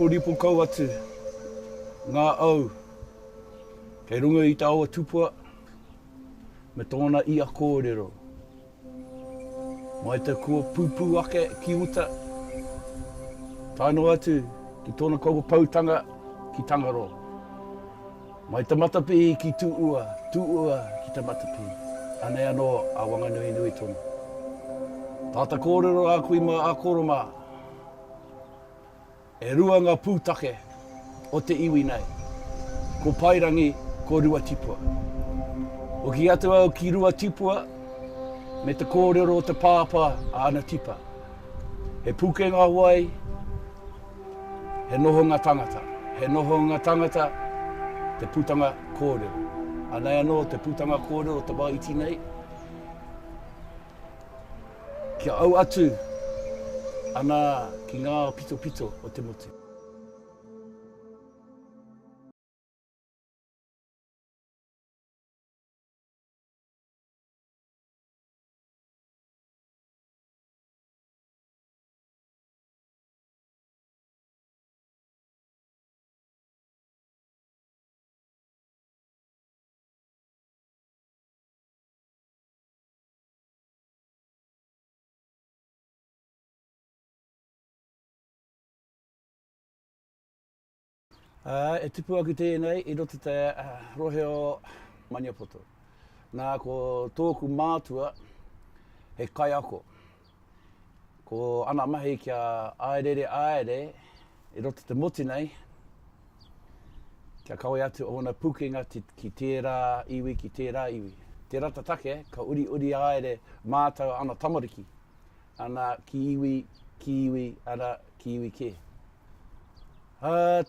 Riporipo kau atu ngā au kei runga i te awa tupua me tōna ia kōrero. Mai te kua pūpū ake ki uta, tae noa atu ki tōna kauapautanga ki Tangaroa. Mai te matapihi ki Tūua, Tūua ki te matapihi. Anei anō a Wanganui nui tonu. Tāta kōrero a kui mā, a koro mā. E rua ngā pūtake o te iwi nei, ko Paerangi, ko Ruatipua. Hoki atu au ki Ruatipua me te kōrero o te pāpā a Anatipa. He pukenga wai, he nohonga tangata. He nohonga tangata te putanga kōrero. Anei anō te putanga kōrero o te wā iti nei. Kia au atu ana ki ngā pitopito o te motu. E tupu aku tēnei i roto te rohe o Maniapoto. Nā, ko tōku mātua he kaiako. Ko ana mahi kia aerere aere i roto te motu nei, kia kawe atu ōna pukenga ki tērā iwi, ki tērā iwi. Tērā te take, ka uriuri haere mātou ana tamariki, ana ki iwi, ki iwi, ana ki iwi kē. Ā,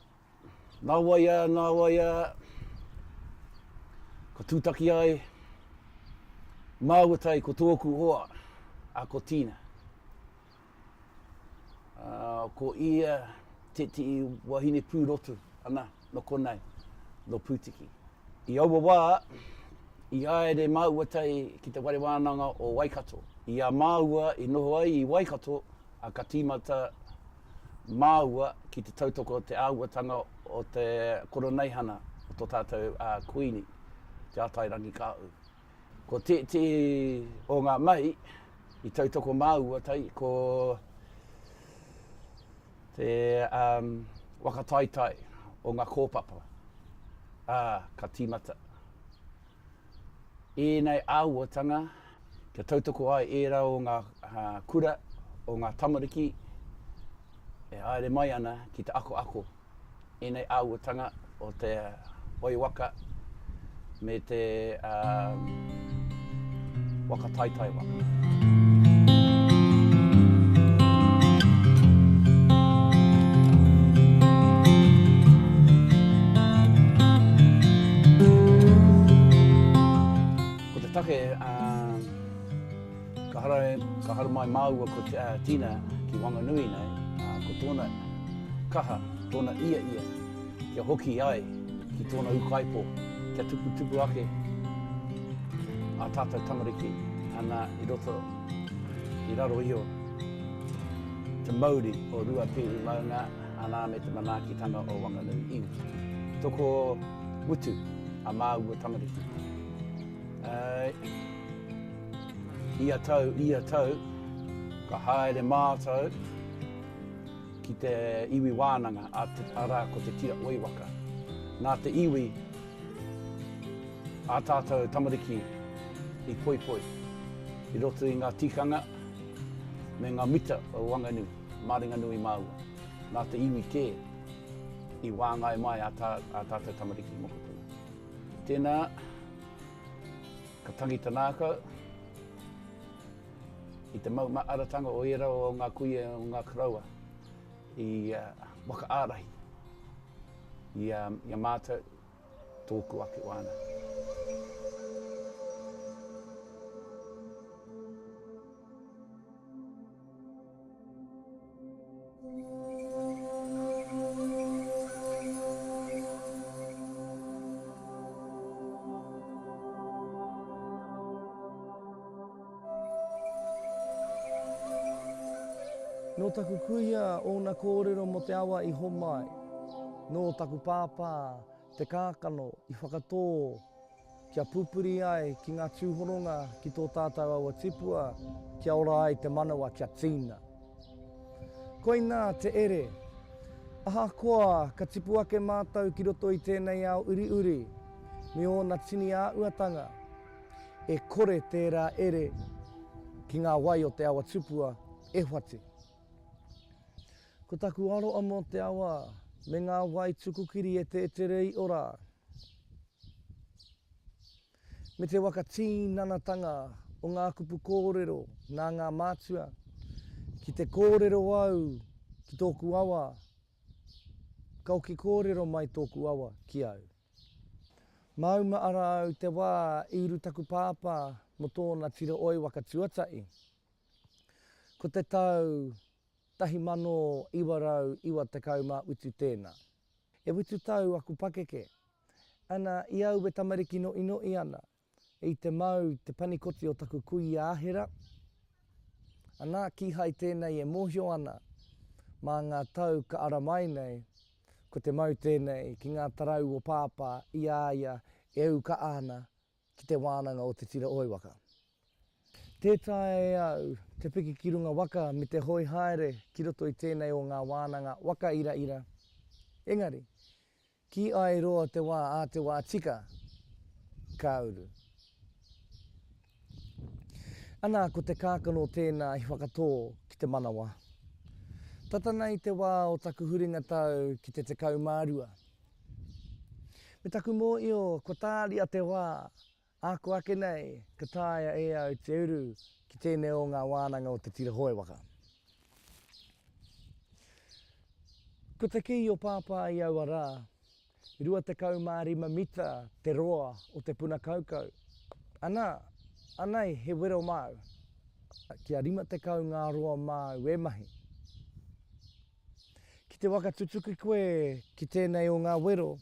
nāwai ā, nāwai ā, ka tūtaki ai māua tahi ko tōku hoa, a ko Tina. Ā, ko ia tētehi wahine pūrotu, ana, nō konei, nō Pūtiki. I aua wā, i haere māua tahi ki te whare wānanga o Waikato. I a māua i noho ai i Waikato, ā, ka tīmata māua ki te tautoko te āhuatanga o te koroneihana o tō tātou Kuini, Te Ātairangikaahu. Ko tētehi o ngā mahi i tautoko māua tahi ko te um, waka taitai o ngā kōpapa. Ā, ka tīmata. Ēnei āhuatanga kia tautoko ai ērā o ngā uh, kura, o ngā tamariki e haere mai ana ki te ako ako ēnei āhuatanga o te hoi waka me te waka taitai waka. Ko te take, ka hara, ka haramai māua ko Tina ki Wanganui nei, ko tōna kaha, tōna ia ia, kia hoki ai ki tōna ūkaipō, kia tuputupu ake ā tātou tamariki ana i roto, i raro iho te mauri o Ruapehu maunga ana me te manaakitanga o Wanganui iwi. Toko mutu a māua tamariki. Āe. Ia tau, ia tau, ka haere mātou ki te iwi wānanga, arā ko te tira oiwaka. Nā te iwi ā tātou tamariki i poipoi i roto i ngā tikanga me ngā mita o Wanganui, Māringanui māua. Nā te iwi kē i wāngai mai ā tātou tamariki mokopuna. Tēnā, Ka tangi te ngākau i te maumāratanga o ērā o ngā kuia o ngā koroua i waka ārahi i a mātou tōku ake wānanga. Nō taku kuia ōna kōrero mō te awa i homai, nō taku pāpā te kākano i whakatō kia pupuri ai ki ngā tūhononga ki tō tātou awa tipua kia ora ai te manawa kia tīna. Koinā te ere. Ahakoa ka tipu ake mātou ki roto i tēnei ao uriuri me ōna tini āuatanga, e kore tērā ere ki ngā wai o te awa tupua e whati. Ko taku aroa mō te awa me ngā wai tukukiri e tētere i ora. Me te waka tīnanatanga o ngā kupu kōrero nā ngā mātua, ki te kōrero au ki tōku awa, ka oki kōrero mai tōku awa ki au. Māumaara au te wā i uru taku pāpā mō tōna tira oi waka tuatahi. Ko te tau 1997 tēnā. E whitu tau aku pakeke. Ana, i au e tamariki noʻinoʻi ana, i te mau te panikoti o taku kuia Ahera, ana, kīhai tēnei e mōhio ana, mā ngā tau ka ara mai nei, ko te mau tēnei ki ngā tarau o Pāpā i a ia e ukaʻa ana ki te wānanga o Te Tira Oewaka. Tē taea e au te piki ki runga waka me te hoe haere ki roto i tēnei o ngā wānanga waka iraira, engari, kīai roa te wā ā te wā tika, ka uru. Ana ko te kākano tēnā i whakatō ki te manawa. Tata nei te wā o taku huringa tau ki te 12. Me taku mōio kua tāria te wā, āko ake nei ka taea e au te uru ki tēnei o ngā wānanga o te tira hoe waka. Ko te kī o Pāpā i aua rā, 25 mita te roa o te puna kaukau. Ana, anei he wero māu, kia 50 ngā roa māu e mahi. Ki te waka tutuki koe ki tēnei o ngā wero,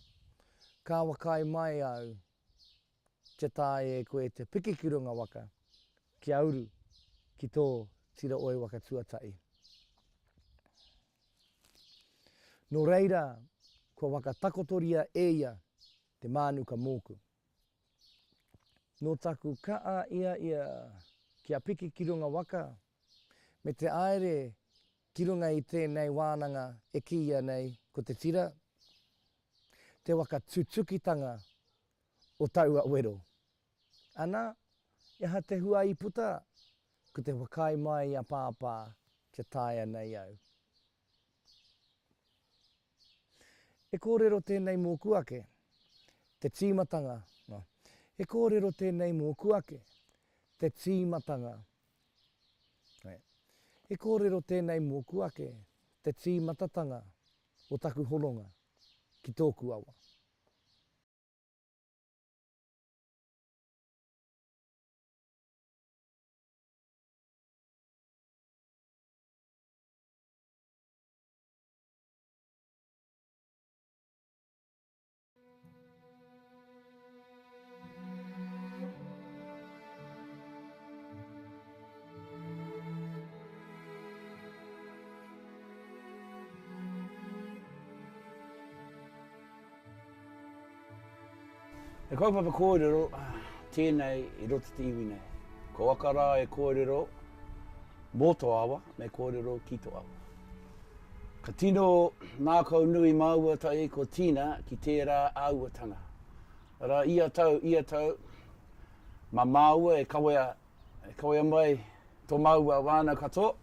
ka whakaae mai au kia taea e koe te piki ki runga waka, kia uru ki tō tira oi waka tuatahi. Nō reira, kua whakatakotoria e ia te mānuka mōku. Nō taku kaa ia ia kia piki ki runga waka, me te aere Ki runga i tēnei wānanga e kīia nei ko te tira, te waka tutukitanga o taua wero. Ana, he aha te hua i puta? Ko te whakaae mai a Pāpā kia taea nei au. He kōrero tēnei mōku ake, te tīmatanga, He kōrero tēnei mōku ake, te tīmatanga He kōrero tēnei mōku ake, te tīmatatanga o taku hononga ki tōku awa. He kaupapa kōrero tēnei i roto te iwi nei. Ko waka rā e kōrero mō tō awa, me kōrero ki tō awa. Ka tino ngākau nui māua tahi ko Tina ki tērā āhuatanga. Arā, ia tau, ia tau, mā māua e kawea, e kawea mai tō māua wānau katoa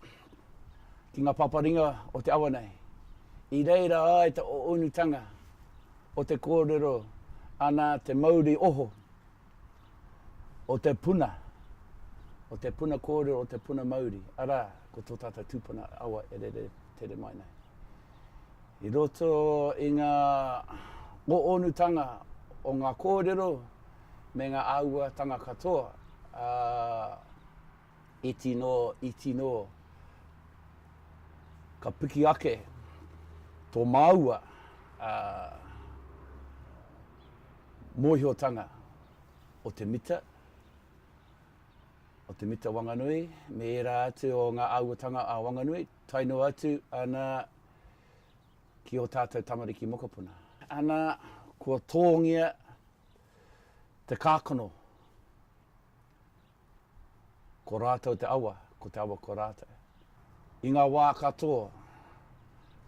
ki ngā paparinga o te awa nei. I reira ai te ōunutanga o te kōrero ana te mauri oho o te puna, o te puna kōrero, o te puna mauri, arā, ko tō tātou tūpuna awa e rere tere mai nei. I roto i ngā ōonutanga o ngā kōrero me ngā āhuatanga katoa, ā, iti noa, iti noa, ka piki ake tō māua, ā, mōhiotanga o te mita. O te mita Wanganui, me ērā atu o ngā āhuatanga a Wanganui, tae noa atu ana ki ō tātou tamariki mokopuna. Ana, kua tōngia te kākano. Ko rātou te awa, ko te awa ko rātou. I ngā wā katoa,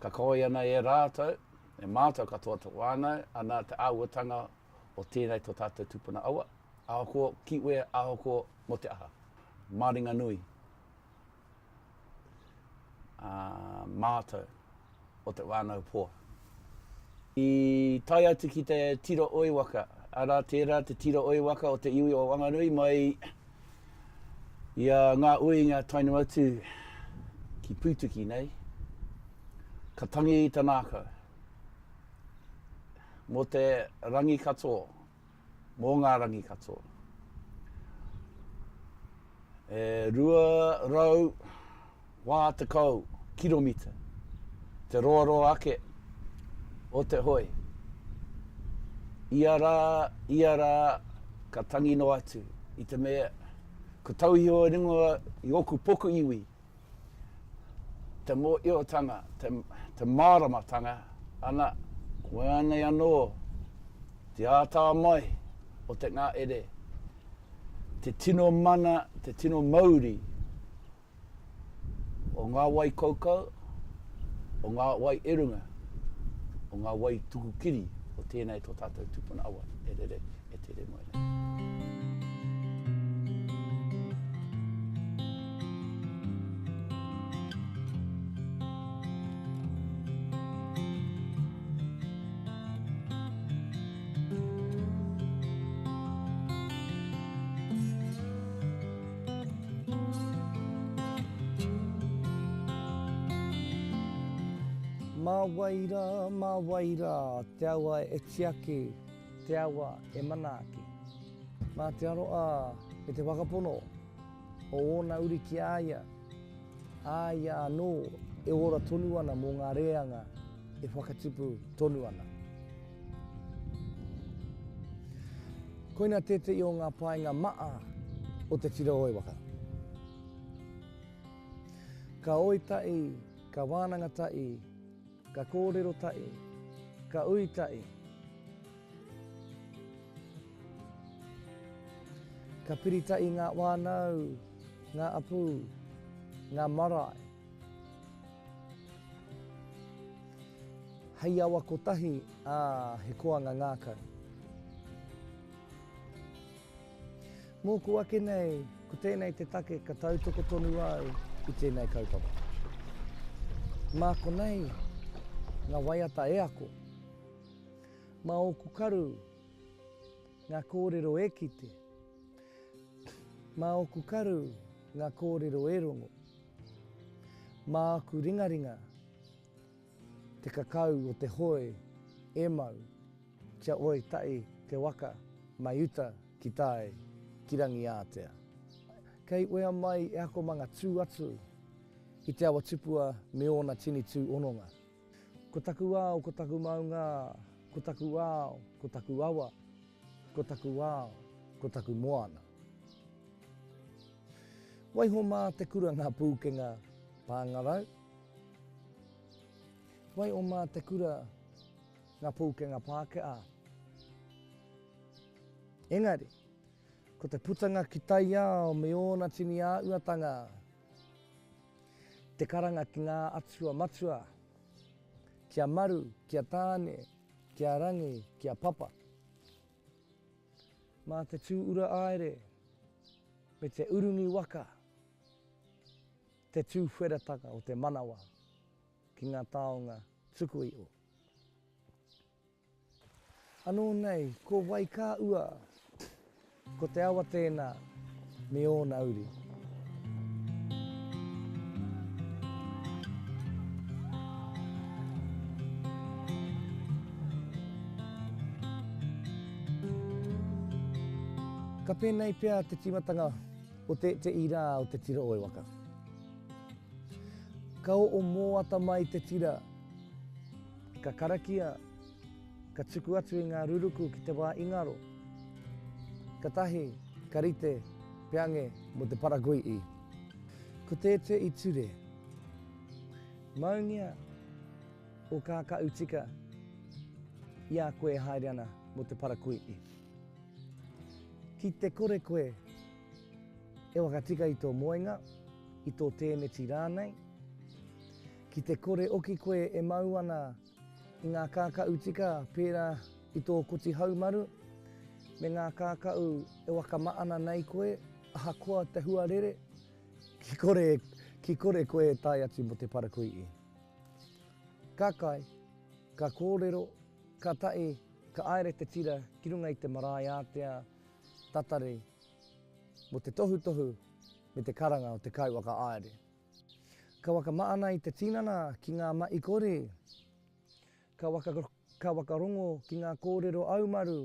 ka kawe ana e rātou, e mātou katoa te whānau, ana te āhuatanga o tēnei tō tātou tupuna awa, ahakoa ki wea, ahakoa mō te aha. Māringanui ā mātou o te whānau Poa. I tae atu ki te tira oi waka, arā tērā te tira oi waka o te iwi o Wanganui mai i a Ngā Uinga tae noa atu ki Pūtuki nei, ka tangi i te nākau mō te rangi katoa, mō ngā rangi katoa. E 240 kiromita te roaroa ake o te hoe. Ia rā, ia rā, ka tangi noa atu i te mea ko tauiho i runga i ōku poku iwi te mōhiotanga, te, te māramatanga, ana, koianei anō te ātā mai o te ngaere, te tino mana, te tino mauri o ngā wai kaukau, o ngā wai erunga, o ngā wai tuku kiri o tēnei tō tātou tupuna awa e rere, e tere mai nei. Mā wai rā, mā wai rā, te awa e tiaki, te awa e manaaki. Mā te aroha me te whakapono o ōna uri ki a ia, a ia anō e ora tonu ana mō ngā reanga e whakatipu tonu ana. Koina tētehi o ngā painga maa o te tira oi waka. Ka oi tahi, ka wānanga tahi, ka kōrero tahi, ka ui tahi. Ka piri tahi ngā whānau, ngā apū, ngā marae. Hei awa kotahi, ā, he koanga ngākau. Mōku ake nei, ko tēnei te take ka tautoko tonu au i tēnei kaupapa. Mā konei ngā waiata e ako. Mā ōku karu ngā kōrero e kite. Mā ōku karu ngā kōrero e rongo. Mā aku ringaringa te kakau o te hoe e mau, kia oi taʻi te waka mai uta ki tai, ki Rangiātea. Kei wea mai e akomanga tū atu i te awa tupua me ōna tini tū hononga. Ko taku ao, ko taku maunga, ko taku ao, ko taku awa, ko taku ao, ko taku moana. Waiho mā te kura ngā pūkenga pāngarau. Waiho mā te kura ngā pūkenga Pākehā. Engari, ko te putanga ki taiao me ōna tini āhuatanga, te karanga ki ngā atua matua, ki a Maru, ki a Tāne, ki a Rangi, ki a Papa. Mā te tū ura aere me te urungi waka te tūwheratanga o te manawa ki ngā taonga tuku iho. Anō nei, ko wai ka ua? Ko te awa tēnā me ōna uri. Ka pēnei pea te tīmatanga o tētehi rā o te tira oi waka. Ka oo mōata mai te tira, ka karakia, ka tuku atu i ngā ruruku ki te wā i ngaro. Katahi, ka rite. peange mo te parakui'i. Ko tēte'i ture, maungia o kāka'u tika i a koe e haere ana mo te parakui'i. Ki te kore koe e whakatika i tō moenga, i tō tēneti rānei, ki te kore oki koe e mau ana i ngā kāka'u tika pērā i tō koti haumaru, me ngā kāka'u e whakamaana nei koe, ahakoa te huarere, ki kore, ki kore koe e tae atu mō te parakui'i. Ka kai, ka kōrero, ka ta'i, ka aere te tira ki runga i te marae ātea tatari mō te tohutohu me te karanga o te kaiwaka aere. Ka whakamaana i te tinana ki ngā mahi kore, ka waka, ka whakarongo ki ngā kōrero aumaru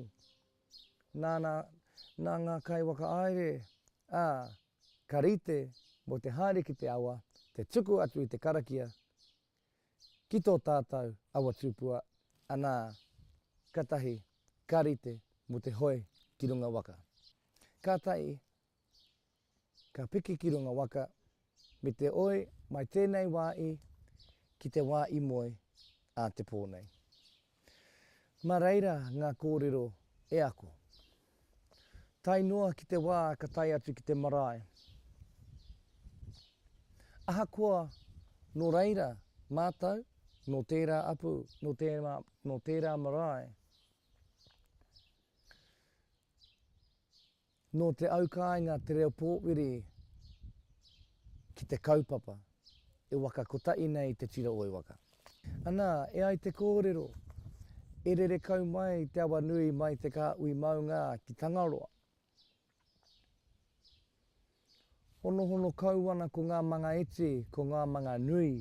nāna, nā ngā kaiwhakahaere, ā, ka rite mō te haere ki te awa, te tuku atu i te karakia ki tō tātou awa tupua, anā, katahi ka rite mō te hoe ki runga waka. Kātahi Ka piki ki runga waka, me te oi mai tēnei wā i ki te wā i moe ā te pō nei. Mā reira ngā kōrero e ako. Tae noa ki te wā ka tae atu ki te marae. Ahakoa nō reira mātou, nō tērā apu, nō tērā, nō tērā marae, Nō te aukāinga te reo pōwiri ki te kaupapa e waka kotahi nei te tira oi waka. Anā, e ai te kōrero, e rere kau mai te awa nui mai te kāhui maunga ki Tangaroa. Honohono kau ana ko ngā manga iti, ko ngā manga nui.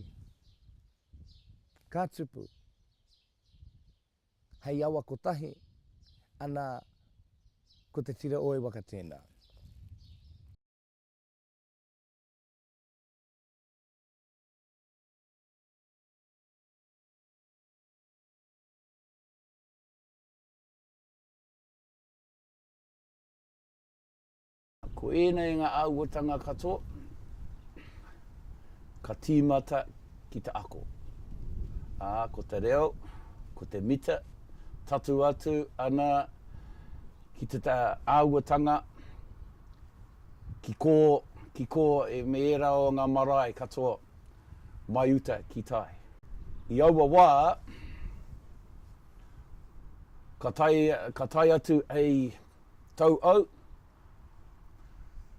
Ka tupu. Hei awa kotahi, ana, ko te tira oi waka tēnā. Ko ēnei ngā āhuatanga katoa ka tīmata ki te ako. Ā, ko te reo, ko te mita, tatu atu ana ki te āhuatanga ki kō, ki kō e me ērā o ngā marae katoa mai uta ki tai. I aua wā, ka tae, ka tae atu hei Tau au,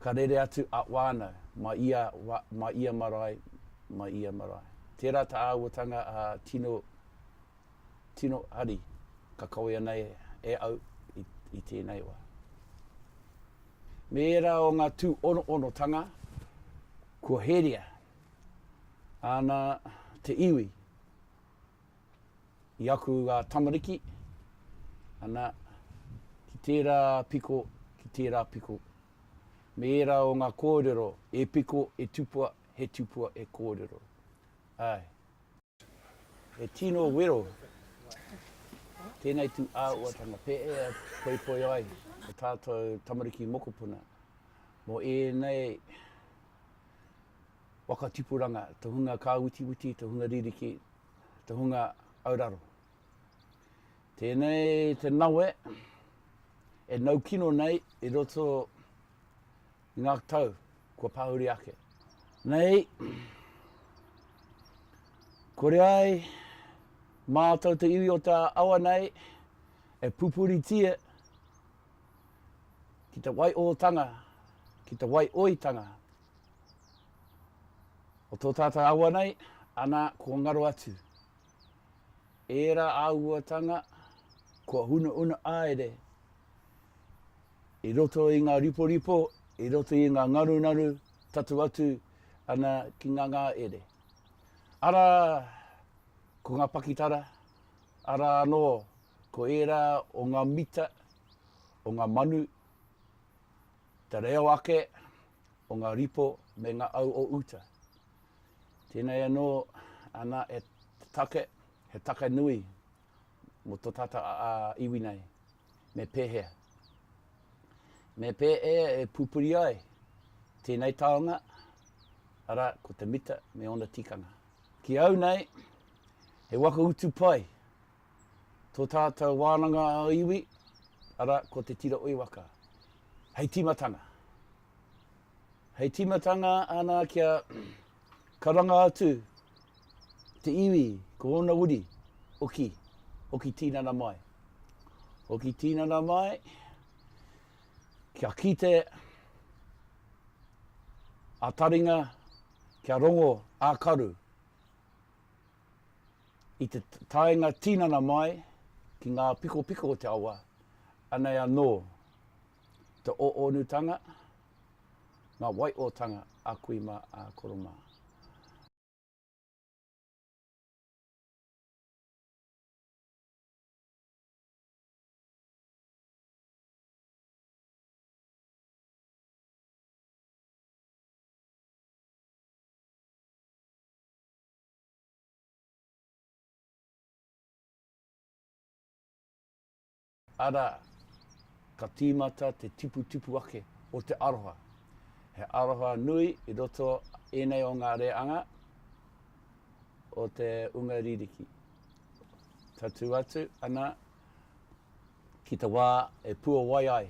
ka rere atu a whānau ma ia wa, ma ia marae, ma ia marae. Tērā ta āhuatanga a tino, tino hari ka kawea nei e au i, i tēnei wā. Me ērā o ngā tūonoonotanga kua heria ana te iwi I aku tamariki, ana, ki tērā piko, ki tērā piko. Me ērā o ngā kōrero, e piko, e tupua, he tupua e kōrero. Āe. He tino wero tēnei tū āhuatanga pēhea poipoi ai o tātou tamariki mokopuna mō ēnei waka tipuranga, te hunga kāwitiwiti, te hunga ririki, te hunga auraro. Tēnei te nawe e naukino nei i roto i ngā tau kua pahuri ake. Nei, kore ai mātou te iwi o te awa nei e pupuritia ki te waiōtanga, ki te waioitanga O tō tātou awa nei, ana, kua ngaro atu. Ērā āhuatanga kua hunahuna haere i roto i ngā riporipo, i roto i ngā ngarunaru, tatu atu ana ki ngā ngāere. Arā, ko ngā pakitara, arā anō, ko ērā o ngā mita, o ngā manu, te reo ake, o ngā ripo me ngā au o uta. Tēnei anō, ana, e take, he take nui mō tō tātou iwi nei. Me pēhea? Me pēhea e pupuri ai? Tēnei taonga, arā, ko te mita me ōna tikanga. Ki au nei, he waka utu pai tō tātou wānanga ā-iwi, arā, ko te tira oiwaka. Hei tīmatanga. Hei tīmatanga ana kia karanga atu te iwi, ko ōna uri, hoki, hoki tīnana mai. Hoki tīnana mai, kia kite a taringa, kia rongo a karu i te taenga tinana mai ki ngā pikopiko o te awa, anei anō te oonutanga, ngā waiotanga a kui mā, a koro mā. Arā, ka tīmata te tiputupu ake o te aroha. He aroha nui i roto ēnei o ngā reanga o te unga ririki. Tatū atu ana ki te wā e puawai ai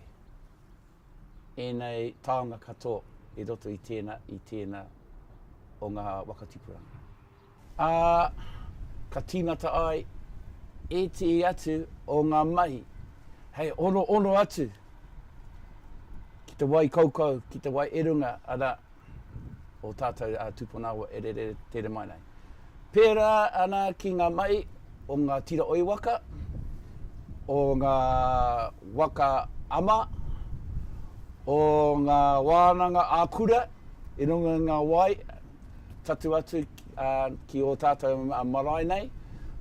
ēnei taonga katoa i roto i tēnā, i tēnā o ngā waka tipuranga. Ā, ka tīmata ai ētehi atu o ngā mahi hei onoono atu ki te wai kaukau, ki te wai erunga, arā, o tātou a tūpuna awa e rere tere mai nei. Pērā ana ki ngā mahi o ngā tira oi waka, o ngā waka ama, o ngā wānanga ā-kura i runga i ngā wai, tatū atu ki ō tātou marae nei,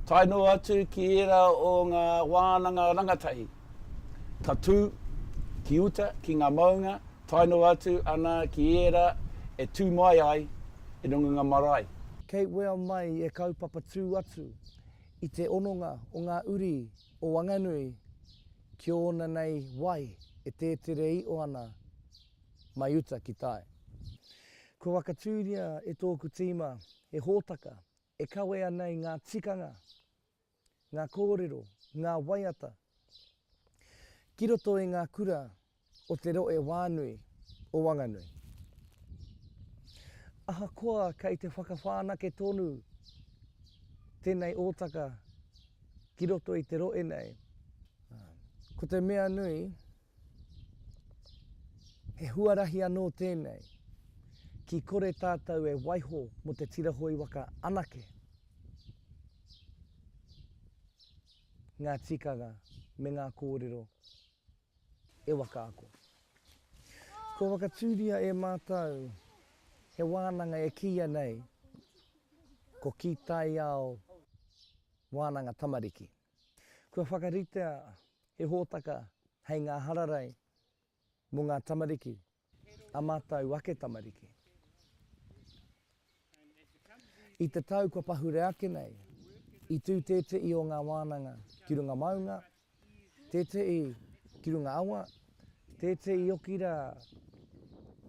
tae noa atu ki ērā o ngā wānanga rangatahi. Ka tū ki uta, ki ngā maunga, Tae noa atu ana ki ērā e tū mai ai i runga ngā marae. Kei wea mai e kaupapa tū atu i te hononga o ngā uri o Wanganui ki ōna nei wai e tētere iho ana mai uta ki tai. Kua whakatūria e tōku tīma he hōtaka e kawea nei ngā tikanga ngā kōrero, ngā waiata, ki roto i ngā kura o te rohe whānui o Wanganui. Ahakoa kei te whakawhānake tonu tēnei ōtaka ki roto i te rohe nei, ko te mea nui, he huarahi anō tēnei ki kore tātou e waiho mō te tira hoi waka anake. Ngā tikanga me ngā kōrero e whakaako. Kua whakatūria e mātou he wānanga e kīia nei ko Kī Taiao Wānanga Tamariki. Kua whakaritea he hōtaka hei ngā hararei mō ngā tamariki a mātou ake tamariki. I te tau kua pahure ake nei, i tū tētehi o ngā wānanga ki runga maunga, tētehi ki runga awa, tētehi hoki rā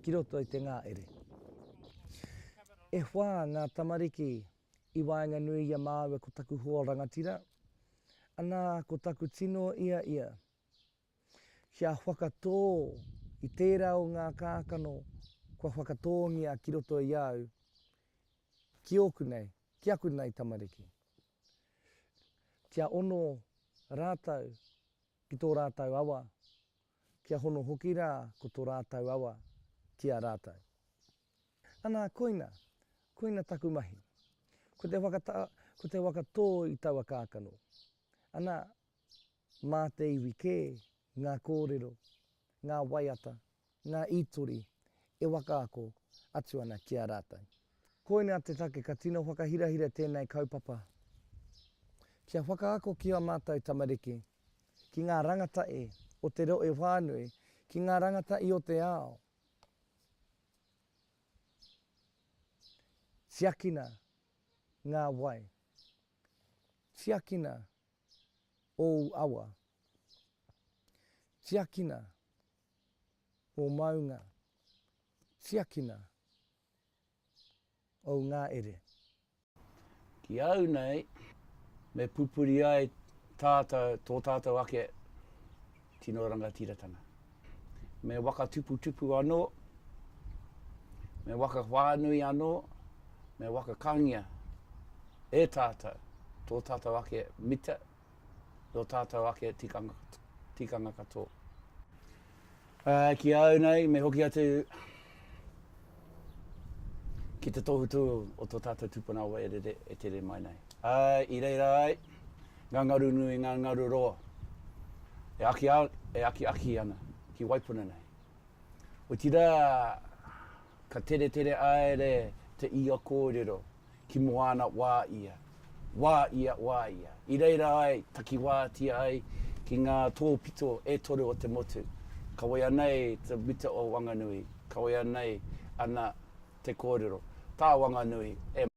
ki roto i te ngaere. E whā ngā tamariki i waenganui i a māua ko taku hoa rangatira, anā ko taku tino ia ia kia whakatō i tērā o ngā kākano kua whakatōngia ki roto i a au, ki ōku nei, ki aku nei tamariki. Kia ono rātou ki tō rātou awa, kia hono hoki rā ko tō rātou awa ki a rātou. Ana, koina, koina taku mahi. Ko te whakata, ko te whakatō i taua kākano. Ana, Mā te iwi kē ngā kōrero, ngā waiata, ngā ītori e whakaako atu ana ki a rātou. Koinā te take ka tino whakahirahira tēnei kaupapa kia whakaako ki ā mātou tamariki, ki ngā rangatahi o te rohe whānui, ki ngā rangatahi o te ao. Tiakina ngā wai. Tiakina ōu awa. Tiakina ō maunga. Tiakina ou ngaere. Ki au nei, me pupuri ai tātou, tō tātou ake tino rangatiratanga. Me waka tuputupu anō, me waka whānui anō, me waka kangia e tātou, tō tātou ake mita, tō tātou ake tikanga, tikanga katoa. Ā, ki a au nei, me hoki atu ki te tohutohu o tō tātou tupuna awa e rere, e tere mai nei. Ā, i reira ai ngā ngaru nui, ngā ngaru roa e aki, e akiaki ana ki Waipuna nei. Otirā, ka teretere aere te ia kōrero ki moana wā ia, wā ia, wā ia. I reira ai, takiwātia ai ki ngā tōpito e toru o te motu. Kawea nei te mita o Wanganui, kawea nei ana te kōrero, tā Wanganui e.